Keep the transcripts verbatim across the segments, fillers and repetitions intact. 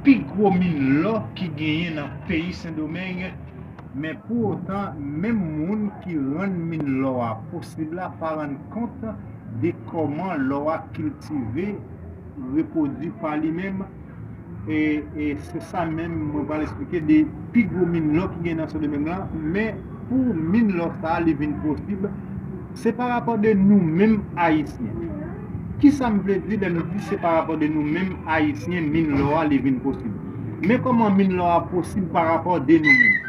pi gwo min lò ki genyen nan peyi Sendomeng, men pou otan, menm moun ki rann min lò a posib la pa rann kont de kòman lò a kiltive, repwodui pa li menm. E, e se sa menm mwen pral eksplike de pi gwo min lò ki gen nan Sendomeng lan. Men pou min lò sa a li vin posib, se pa rapò de nou menm Ayisyen. Kisa m vle di lè m di se pa rapò de nou menm Ayisyen min lò a li vin posib? Men kòman min lò a posib pa rapò de nou menm?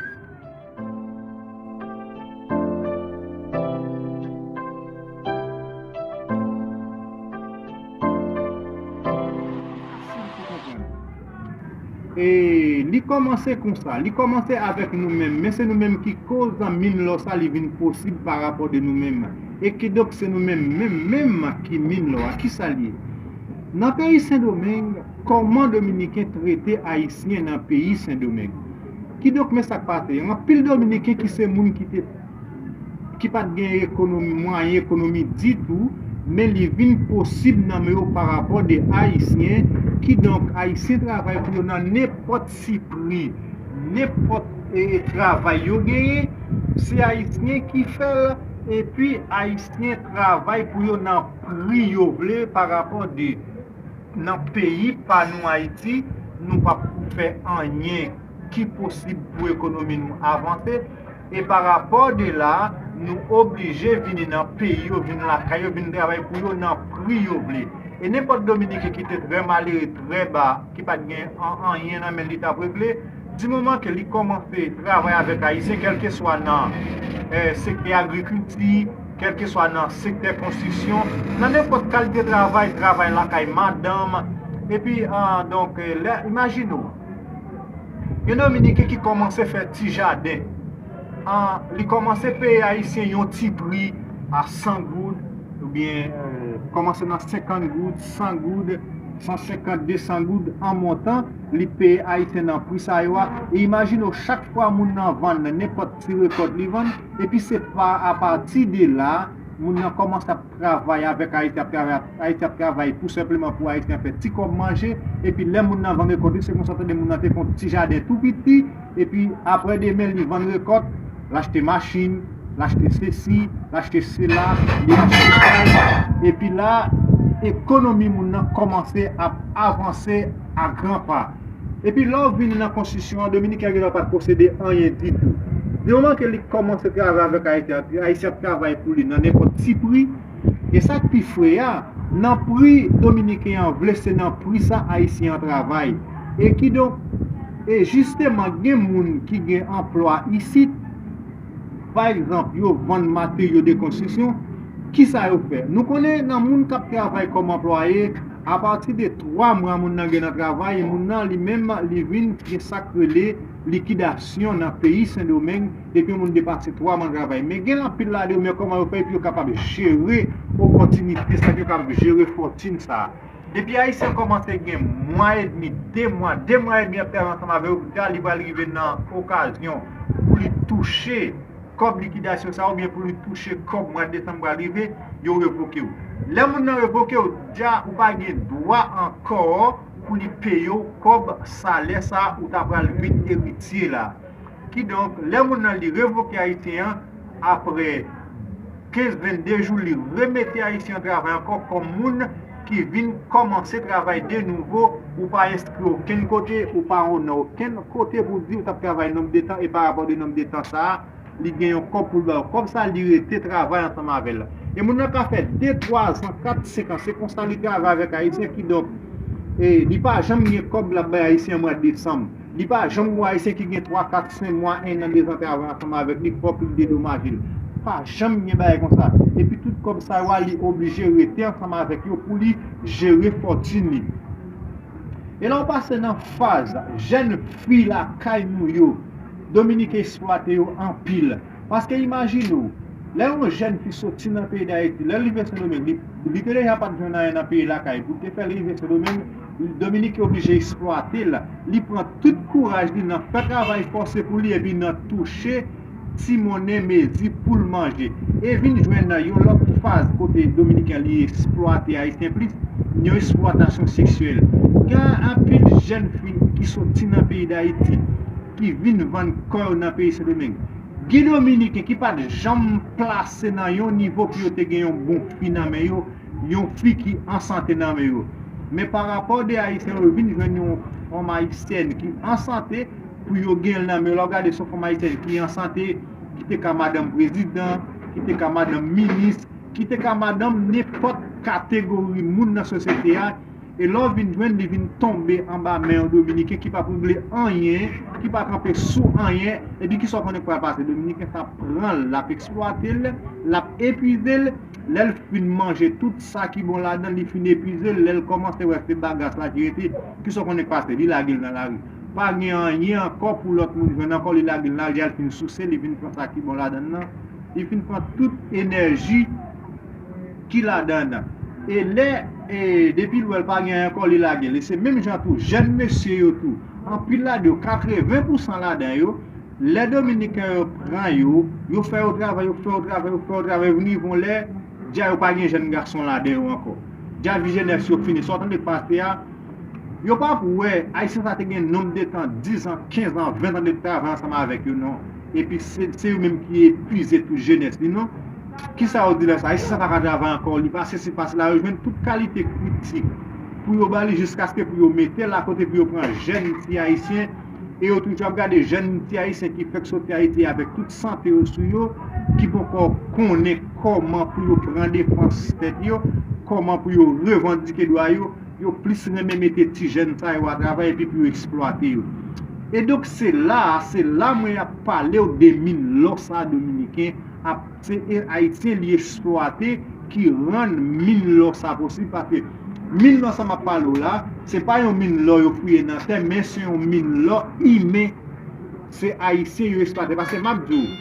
E li kòmanse konsa, li kòmanse avèk nou menm, men se nou menm ki koz min lò sa li vin posib pa rapò de nou menm. E kidonk se nou menm, menm, menm ki min lò a. Kisa l ye? Nan peyi Sendomeng, kòman Dominiken trete Ayisyen nan peyi Sendomeng? Kidonk, men sa k pase. Anpil Dominiken ki se moun ki te ki pa t gen ekonomi, mwayen ekonomi ditou, men li vin posib nan men yo pa rapò de Ayisyen. Kidonk, Ayisyen travay pou yo nan nenpòt si pri, nenpòt e, e, travay yo genyen, se Ayisyen ki fè l, epi Ayisyen travay pou yo nan pri yo vle pa rapò de nan peyi pa nou Ayiti, nou p ap fè anyen ki posib pou ekonomi nou avanse. E pa rapò de la, nou oblije vini nan peyi yo, vin lakay yo, vin travay pou yo nan pri yo vle. E nenpòt Dominiken ki te trè malere, trè ba, ki pa t gen an- anyen nan men li t ap regle, di moman ke li kòmanse travay avèk Ayisyen, kèlkeswa nan eh, sektè agrikilti, kèlkeswa nan sektè konstriksyon, nan nenpòt kalite travay, travay lakay madanm. Epi, ah, donk, eh, lè, imajine w, yon Dominiken ki kòmanse fè ti jaden. Ah, li kòmanse peye Ayisyen yon ti pri a san goud, oubyen eh, kòmanse nan senkant goud, san goud, san senkant, de san goud an montan, li peye Ayisyen nan pri sa yo a. E imajine w, chak fwa moun nan vann nenpòt ti rekòt li vann, epi se pa apati de la, moun nan kòmanse ap travay avèk Ayisyen, ap travay, Ayisyen ap travay pou senpleman pou Ayisyen fè ti kòb manje, epi lè moun nan vann rekòt li, se konsa w tande moun nan te fè yon ti jaden tou piti, epi aprè demen li vann rekòt, l achte machin, l achte sesi, l achte sela, li achte kay, epi la, ekonomi moun nan kòmanse ap avanse a gran pa. Epi lè w vin nan konstriksyon an, Dominiken an genlè pa t posede anyen ditou. Di moman ke li kòmanse travay avèk Ayisyen, Ayisyen ap travay pou li nan nenpòt ti pri, e sa k pi fre a, nan pri Dominiken an vle, se nan pri sa Ayisyen an travay. E kidonk, e jisteman, gen moun ki gen anplwa isit, pa egzanp, yo vann materyo de konstriksyon, kisa yo fè? Nou konnen nan moun k ap travay kòm anplwaye, apati de twa mwa moun nan gen nan travay, moun nan li menm, li vin gen sa k rele likidasyon nan peyi Sendomeng, depi yon moun depase twa mwa travay. Men gen anpil ladan yo, men kòman yo fè epi yo kapab jere opòtinite sa, yo kapab jere fòtin sa. Depi Ayisyen kòmanse gen mwa edmi, de mwa, de mwa edmi ap travay ansanm avè yo, deja li pral rive nan okazyon pou li touche kòb likidasyon sa oubyen pou li touche kòb mwa desanm pral rive, yo revoke w. Lè moun nan revoke w, deja ou pa gen dwa ankò pou li peye w kòb salè sa ou ta pral vin eritye la. Kidonk, lè moun nan li revoke Ayisyen an, aprè kenz, vennde jou, li remete Ayisyen an travay ankò kòm moun ki vin kòmanse travay de nouvo, ou pa enskri okenn kote, ou pa onè okenn kote pou di ou t ap travay nonb de tan, e pa rapò de nonb de tan sa a, li gen yon kòb pou l ba w. Kòb sa a, li rete travay ansanm avè l. E moun nan ka fè de, twa zan, kat, senk an. Se konsa li travay avèk Ayisyen, kidonk, e, li pa janm gen kòb l ap bay Ayisyen an mwa desanm. Li pa janm gon Ayisyen ki gen twa, kat, senk mwa, en an, de zan travay ansanm avèk li, fòk li dedomaje l. Pa janm gen bagay konsa. Epi tout kòb sa yo a, li oblije rete ansanm avèk yo pou li jere fòtin li. E lè w pase nan faz jèn fi lakay nou yo, Dominiken eksplwate yo anpil. Paske imajine w, lè yon jèn fi soti nan peyi Dayiti, lè l rive Sendomeng, li, li te deja pa t jwenn anyen nan peyi lakay, pou te fè l rive Sendomeng, Dominiken oblije eksplwate l. Li pran tout kouraj li nan fè travay fòse pou li epi nan touche ti monnen mezi pou l manje. E vin jwenn nan yon lòt faz kote Dominiken li eksplwate Ayisyen plis, yon eksplwatasyon seksyèl. Gen anpil jèn fi ki soti nan peyi Dayiti, ki vin vann kò yo nan peyi Sendomeng. Gen Dominiken ki pa t janm plase nan yon nivo pou yo te gen yon bon fi nan men yo, yon fi ki an sante nan men yo. Men pa rapò de Ayisyen yo vin jwenn yon fanm ayisyèn ki an sante pou yo gen l nan men yo. Lè w gade se yon fanm ayisyèn ki an sante, ki te ka madanm prezidan, ki te ka madanm minis, ki te ka madanm nenpòt kategori moun nan sosyete a. E lè w vin jwenn li vin tonbe anba men yon Dominiken ki p ap regle anyen, ki pa kanpe sou anyen, epi kisa w konnen k pral pase? Dominiken sa pran l, l ap eksplwate l, l ap epuize l. Lè l fin manje tout sa ki bon ladan l, li fin epuize l, lè l kòmanse wè se bagas la ki rete, kisa w konnen k pase? Li lage l nan lari. Pa gen anyen ankò pou lòt moun jwenn ankò, li lage l nan lari, li al fin souse, li vin pran sa ki bon ladan l nan, li fin pran tout enèji ki ladan l. E lè, e, depi l wè l pa gen anyen ankò, li lage l. E se menm jan tou, jèn mesye yo tou, anpil ladan yo, katreven pousan ladan yo, lè Dominiken yo pran yo, yo fè yo travay, yo fè yo travay, yo fè yo travay, vin rive yon lè, dja yo pa gen jèn gason ladan yo ankò. Dja vi jenès yo fini. Sa w tande k pase a, yo p ap wè Ayisyen sa te gen nonb de tan, diz an, kenz an, ven an de travay ansanm avèk yo, non. Epi se, se yo menm ki epuize tout jenès li, non. Kisa yo di lè sa? Ayisyen sa pa ka travay ankò, li pa sesi, pa sela, yo jwenn tout kalite kritik pou yo ba li jiskaske pou yo mete l akote pou yo pran jèn ti Ayisyen. E yo toujou ap gade jèn ti Ayisyen ki fèk soti Ayiti avèk tout sante yo sou yo, ki poko konnen kòman pou yo pran defans tèt yo, kòman pou yo revandike dwa yo, yo plis renmen mete ti jèn sa yo a travay epi pou yo eksplwate yo. E donk se la, se la mwen ap pale w de min lò sa Dominiken ap, se e- Ayisyen li eksplwate ki rann min lò sa posib, paske min lò sa m ap pale w la, se pa yon min lò yo fouye nan tè, men se yon min lò imen. Se Ayisyen yo eksplwate. Paske m ap di w,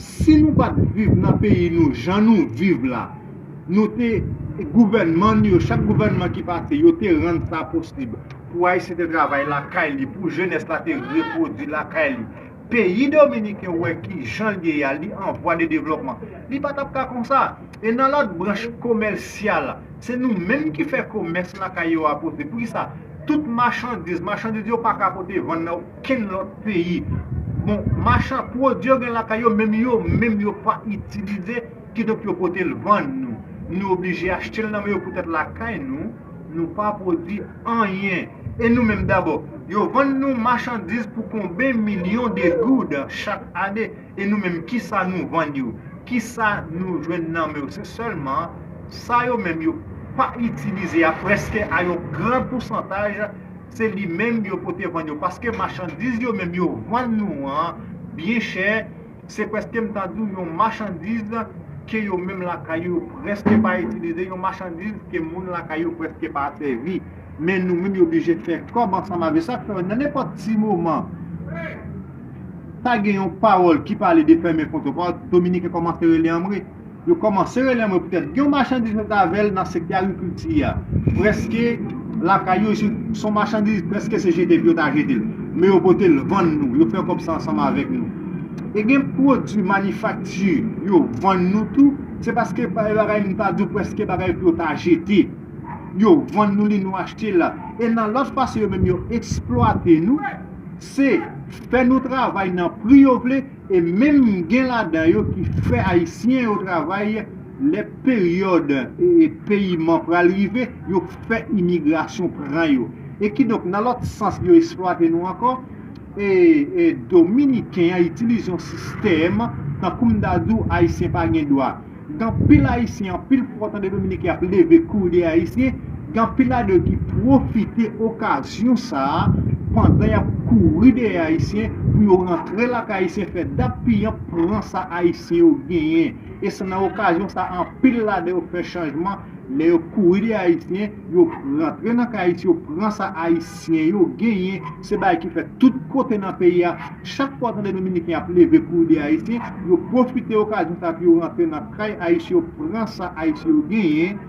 si nou pa t viv nan peyi nou jan nou viv la, nou te, gouvènman nou yo, chak gouvènman ki pase, yo te rann sa posib pou Ayisyen te travay lakay li, pou jenès la te repwodui lakay li. Peyi Dominiken wè ki jan l ye a, li an vwa de devlòpman. Li pa t ap ka konsa. E nan lòt branch komèsyal, se nou menm ki fè komès lakay yo a posib. Poukisa? Tout machandiz, machandiz yo pa ka pote vann nan okenn lòt peyi. Bon, machan, pwodui yo gen lakay yo, menm yo, menm yo pa itilize, kidonk yo pote l vann nou. Nou oblije achte l nan men yo poutèt lakay nou, nou pa pwodui anyen. E nou menm dabò, yo vann nou machandiz pou konben milyon de goud chak ane. E nou menm, kisa nou vann yo? Kisa nou jwenn nan men yo? Se sèlman sa yo menm yo pa itilize a, prèske a yon gran pousantaj, se li menm yo pote vann yo. Paske machandiz yo menm yo vann nou an byen chè, se prèske, m ta di w, yon machandiz ke yo menm lakay yo, yo prèske pa itilize, yon machandiz ke moun lakay yo prèske pa sèvi. Men nou menm yo oblije fè kòb ansanm avè sa k fè nan nenpòt ti moman ta gen yon pawòl ki pale de fèmen fwontyè, Dominiken kòmanse rele anmwe. Yo kòmanse rele anmwe poutèt gen yon machandiz yo t avè l nan sektè agrikilti a. Prèske lakay yo, se yon machandiz, prèske se jete pou yo ta jete l. Men yo pote l vann nou, yo fè kòb sa ansanm avèk nou. E gen pwodui manifakti yo vann nou tou, se paske bagay m ta di w, prèske bagay pou yo ta jete. Yo vann nou li, nou achte l. E nan lòt fason, yo menm yo eksplwate nou, se fè nou travay nan pri yo vle, e menm gen ladan yo ki fè Ayisyen yo travay lè peryòd, e, peyiman pral rive, yo fè imigrasyon pran yo. E kidonk, nan lòt sans, yo eksplwate nou ankò. E, e Dominiken an itilize yon sistèm, tankou m ta di w, Ayisyen pa gen dwa. Gen anpil Ayisyen, anpil fwa w tande Dominiken ap leve kouri dèyè Ayisyen, gen anpil ladan yo ki pwofite okazyon sa a, pandan y ap kouri dèyè Ayisyen, pou yo rantre lakay Ayisyen, fè dap piyan, pran sa Ayisyen yo genyen. E se nan okazyon sa a, anpil ladan yo fè chanjman, lè yo kouri dèyè Ayisyen, yo rantre nan kay Ayisyen, yo pran sa Ayisyen yo genyen. Se bagay ki fèt tout kote nan peyi a. Chak fwa w tande Dominiken ap leve kouri dèyè Ayisyen, yo pwofite okazyon sa pou yo rantre nan kay Ayisyen, yo pran sa Ayisyen yo genyen.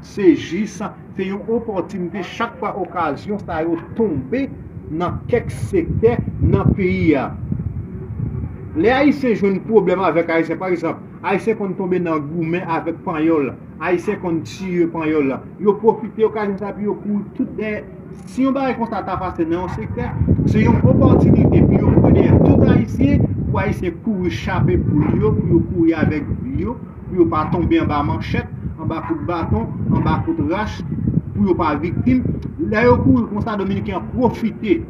Se jis, se yon opòtinite chak fwa okazyon sa yo tonbe nan kèk sektè nan peyi a. Lè Ayisyen jwenn pwoblèm avèk Ayisyen, pa egzanp, Ayisyen konn tonbe nan goumen avèk Panyòl, Ayisyen konn tiye Panyòl la. Yo pwofite okazyon sa pou yo kouri tout dèyè Si yon bagay konsa ta pase nan yon sektè, se yon opòtinite pou yo kouri dèyè tout Ayisyen, pou Ayisyen kouri chape poul yo, pou yo kouri avèk vi yo, pou yo pa tonbe anba manchèt, anba kout baton, anba kout rach, pou yo pa viktim. Lè yo kouri konsa, Dominiken an pwofite.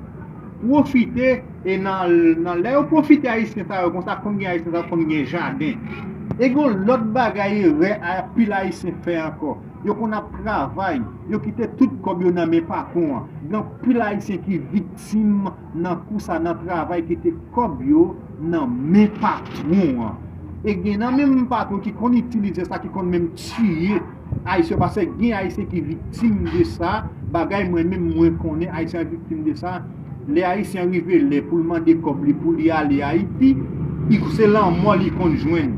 Pwofite, e nan, nan lè yo pwofite Ayisyen sa yo konsa, konn gen Ayisyen sa yo konn gen jaden. E gen lòt bagay erè anpil Ayisyen fè ankò. Yo konn ap travay, yo kite tout kòb yo nan men patwon an. Gen anpil Ayisyen ki viktim nan kou sa, nan travay, kite kòb yo nan men patwon an. E gen nan menm patwon ki konn itilize sa, ki konn menm tiye Ayisyen, paske gen Ayisyen ki viktim de sa. Bagay mwen menm mwen konnen, Ayisyen an viktim de sa. Lè Ayisyen an rive lè pou l mande kòb li pou li ale Ayiti, li, se lanmò li konn jwenn.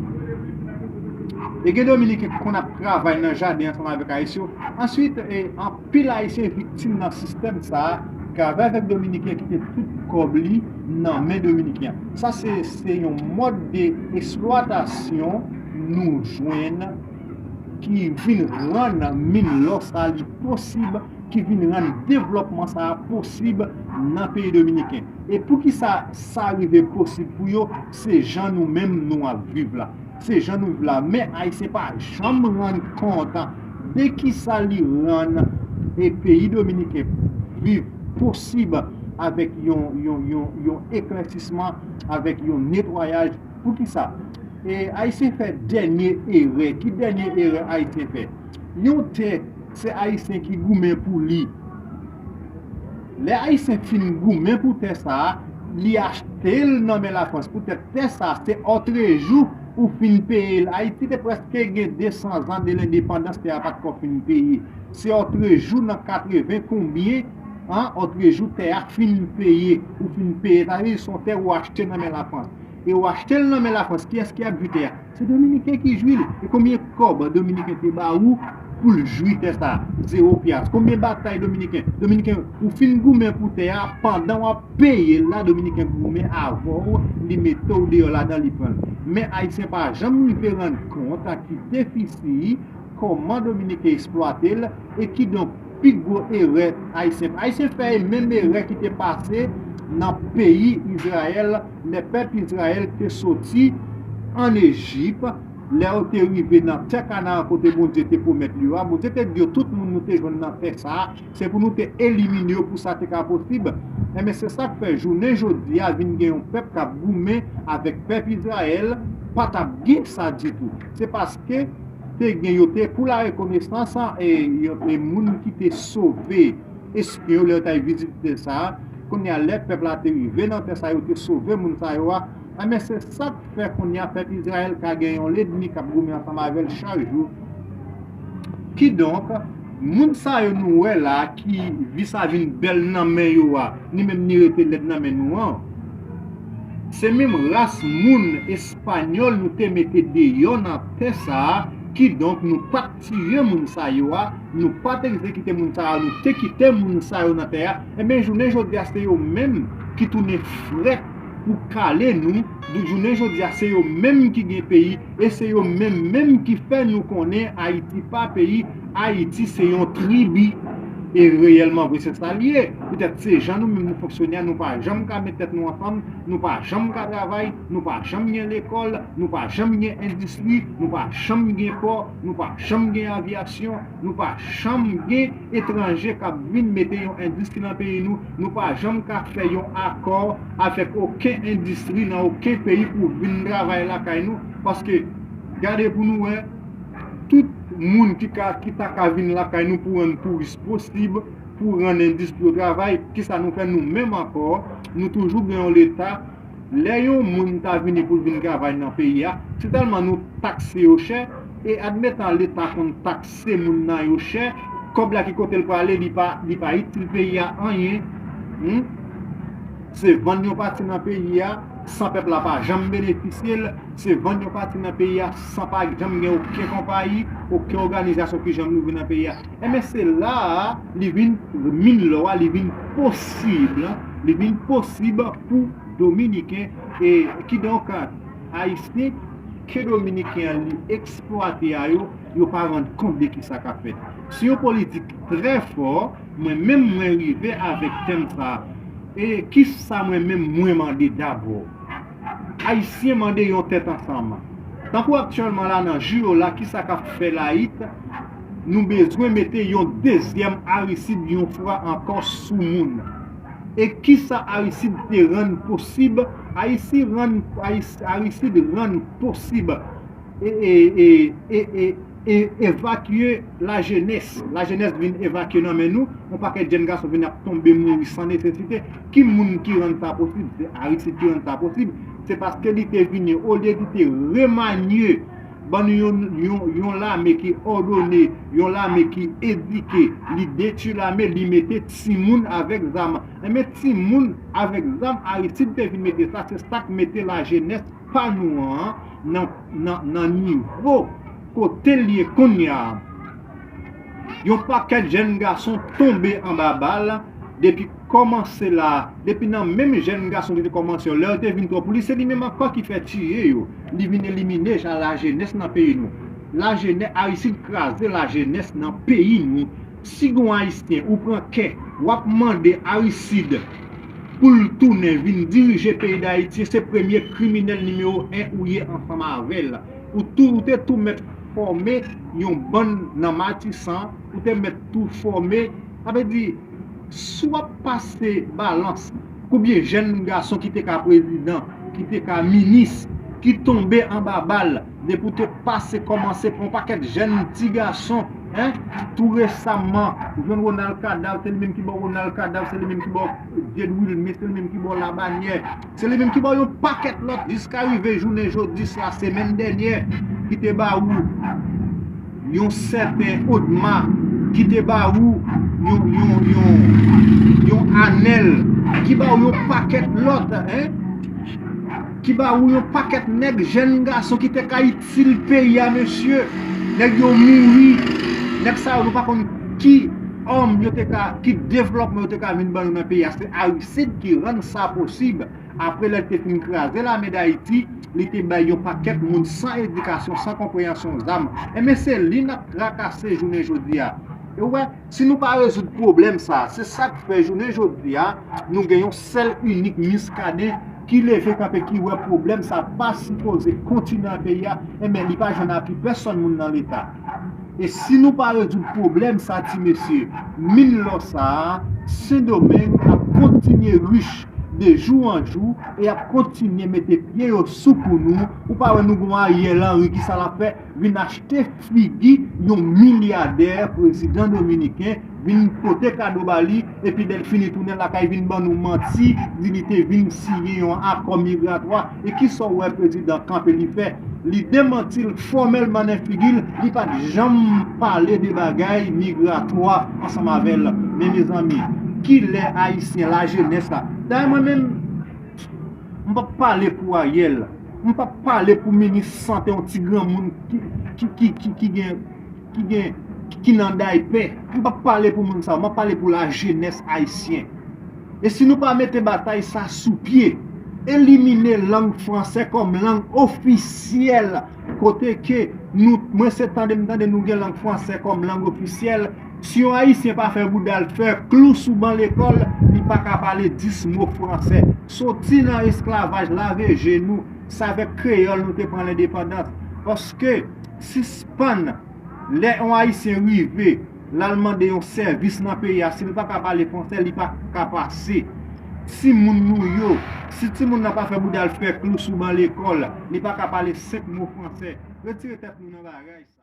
E gen Dominiken ki konn ap travay nan jaden ansanm avèk Ayisyen yo. Answit, e, anpil Ayisyen viktim nan sistèm sa a, travay avèk Dominiken, kite tout kòb li nan men Dominiken. Sa se, se yon mòd de eksplwatasyon nou jwenn ki vin rann min lò sa li posib, ki vin rann devlòpman sa a posib nan peyi dominiken. E poukisa sa rive posib pou yo? Se jan nou menm nou ap viv la. Se jan nou viv la. Men Ayisyen pa janm rann kont de kisa li rann e peyi dominiken viv posib avèk yon, yon, yon, yon eklèsisman, avèk yon netwayaj. Poukisa? E Ayisyen fè dènye erè. Ki dènye erè Ayisyen fè? Yon tè, se Ayisyen ki goumen pou li. Lè Ayisyen fin goumen pou tè sa a, li achte l nan men Lafrans. Poutèt tè sa a, se òtrejou ou fin peye l. Ayiti te prèske gen de san zan de lendepandans, tè a pa t ko fin peye. Se òtrejou nan katreven konbyen, an, òtrejou tè a fin peye, ou fin peye. Sa vle di se yon tè ou achte nan men Lafrans. E ou achte l nan men Lafrans, kiyès ki ap jwi tè a? Se Dominiken ki jwi l. E konbyen kòb Dominiken te ba ou pou l jwi tè sa a? Zewo pyas. Konbyen batay Dominiken? Dominiken, ou fin goumen pou tè a, pandan w ap peye l la, Dominiken goumen avè w, li mete w deyò ladan, li pran l. Men Ayisyen pa janm rive rann kont a ki defisi, kòman Dominiken eksplwate l, e kidonk, pi gwo erè Ayisyen fè. Ayisyen fè menm erè ki te pase nan peyi Izrayèl, lè pèp Izrayèl te soti ann Ejip, lè yo te rive nan tè Kanaran kote Bondye te pwomèt li yo a. Bondye te di yo, tout moun nou te jwenn nan tè sa a, se pou nou te elimine yo pou sa te ka posib. Enben, se sa k fè jounen jodi a vin gen yon pèp k ap goumen avèk pèp Izrayèl, pa t ap gen sa ditou. Se paske te gen, yo te pou la rekonesans, e, yo, e moun ki te sove espyon yo lè yo t al vizite tè sa a. Kounye a, lè pèp la te rive nan tè sa a, yo te sove moun sa yo a. Enben, se sa k fè kounye a pèp Izrayèl ka gen yon lènmi k ap goumen ansanm avè l chak jou. Kidonk, moun sa yo nou wè la ki vi sa vin bèl nan men yo a, ni menm ni rete lèd nan men nou an, se menm ras moun espanyòl nou te mete deyò nan tè sa a, kidonk nou pa t tiye moun sa yo a, nou pa t egzekite moun sa yo, nou te kite moun sa yo nan tè a. Enben, jounen jodi a, se yo menm ki tounen frèt pou kale nou. Jounen jodi a, se yo menm ki gen peyi, e se yo menm menm ki fè nou konnen Ayiti pa peyi, Ayiti se yon tribi. E reyèlman vre, se sa l ye. Poutèt se jan nou menm nou fonksyone a, nou pa janm ka met tèt nou ansanm, nou pa janm ka travay, nou pa janm gen lekòl, nou pa janm gen endistri, nou pa janm gen pò, nou pa janm gen avyasyon, nou pa janm gen etranje k ap vin mete yon endistri nan peyi nou. Nou pa janm ka fè yon akò avèk okenn endistri nan okenn peyi pou vin travay lakay nou. Paske, gade pou nou wè, tout moun ki ka, ki ta ka vin lakay nou pou rann touris posib, pou rann endistri yo travay, kisa nou fè nou menm ankò? Nou toujou gen yon Leta. Lè yon moun ta vini pou l vin travay nan peyi a, se tèlman nou takse yo chè, e admetan Leta konn takse moun nan yo chè, kòb la ki kote l prale, li pa, li pa itil peyi a anyen. Hmm? Se vann yon pati nan peyi a, san pèp la pa janm benefisye l, se vann yon pati nan peyi a, san pa janm gen okenn konpayi, okenn òganizasyon ki janm louvri nan peyi a. Enben, se la a, li vin, min lò a, li vin posib, li vin posib pou Dominiken, e kidonk, Ayisyen, ke Dominiken an li eksplwate a yo, yo pa rann kont de kisa k ap fèt. Se yon politik trè fò, mwen menm mwen rive avèk tèm sa. E kisa mwen menm mwen mande dabò? Ayisyen mande yon tèt ansanm. Tankou aktyèlman la nan jou yo la, kisa k ap fè layit? Nou bezwen mete yon dezyèm Aristide yon fwa ankò sou moun. E kisa Aristide te rann posib? Aristide rann, Aris- Aristide rann posib e, e, e, e, e, e evakye lajenès. Lajenès vin evakye nan men nou. Yon pakèt jèn gason vin ap tonbe mouri san nesesite. Ki moun ki rann sa posib? Se Aristide ki rann sa posib. Se paske li te vini, olye li te remanye, ban nou yon, yon, yon lame ki òdone, yon lame ki edike, li detwi lame, li mete timoun avèk zam. Enben, timoun avèk zam, Aristide te vin mete sa, se sa k mete lajenès pa nou an nan, nan, nan nivo kote l ye kounye a. Yon pakèt jèn gason tonbe anba bal depi kòmanse la, depi nan menm jèn gason ki te kòmanse yo, lè yo te vin twò pou li, se li menm ankò ki fè tiye yo. Li vin elimine jan lajenès nan peyi nou. Lajenè-, Aristide kraze lajenès nan peyi nou. Si gon Ayisyen ou pran kè, w ap mande Aristide pou l tounen vin dirije peyi Dayiti, se premye kriminèl nimewo en ou ye ansanm avè l. Ou tou, ou te tou mèt fòme yon bann nan Matisan, ou te mèt tou fòme, sa vle di, si w ap pase balans, konbyen jèn gason ki te ka prezidan, ki te ka minis, ki tonbe anba bal, depi w te pase kòmanse pran yon pakèt jèn ti gason, en, tou resaman, ou jwenn Ronald Kadav, se li menm ki ba w Ronald Kadav, se li menm ki ba w Jed Wilmé, se li menm ki ba w Labanyè, se li menm ki ba w yon pakèt lòt jiska rive jounen jodi sa, semèn dènyè, ki te ba ou yon sèten Odma, ki te ba ou yon, yon, yon, yon Anèl, ki ba ou yon pakèt lòt, en, ki ba ou yon pakèt nèg, jèn gason ki te ka itil peyi a, mesye. Nèg yo mouri. Nèg sa yo, nou pa konn ki òm yo te ka, ki devlòpman yo te ka vin ban nou nan peyi a. Se Aristide ki rann sa posib. Apre lè l te fin kraze lame Dayiti, li te bay yon pakèt moun san edikasyon, san konpreyansyon zam. Enben, se li n ap trakase jounen jodi a. E w wè, si nou pa rezoud pwoblèm sa, se sa k fè jounen jodi a, nou gen yon sèl inik Miskaden ki leve kanpe, ki wè pwoblèm sa pa sipoze kontinye nan peyi a, enben, li pa jwenn apui pèsonn moun nan Leta. E si nou pa rezoud pwoblèm sa, ti mesye, min lò sa a, Sendomeng ap kontinye rich de jou an jou e ap kontinye mete pye yo sou kou nou. Ou pa wè nou gon Ariel Henry, ki sa l ap fè? Vin achte figi yon milyadè prezidan dominiken, vin pote kado ba li, epi lè l fini tounen lakay, vin ban nou manti, di li te vin siyen yon akò migratwa. E kisa w wè prezidan kanpe li fè? Li demanti l fòmèlman nan figi l, li pa t janm pale de bagay migratwa ansanm avè l. Men mezanmi, kilè Ayisyen, lajenès la? Dayè mwen menm, m p ap pale pou Ariel, m p ap pale pou minis sante, yon ti granmoun ki, ki, ki, ki, ki gen, ki gen, ki nan daypè. M p ap pale pou moun sa yo, m ap pale pou lajenès ayisyen. E si nou pa mete batay sa sou pye, elimine lang fransè kòm lang ofisyèl, kote ke nou, mwen se tande m tande nou gen lang fransè kòm lang ofisyèl, si yon Ayisyen pa fè bouda l fè klou sou ban lekòl, li pa ka pale dis mo fransè. Soti nan esklavaj, lave je nou, se avèk kreyòl nou te pran lendepandans. Paske, sispann, lè yon Ayisyen rive, l al mande yon sèvis nan peyi a, si l pa ka pale fransè, li pa ka pase. Timoun nou yo, si timoun nan pa fè bouda l fè klou sou ban lekòl, li pa ka pale senk mo fransè. Retire tèt nou nan bagay sa.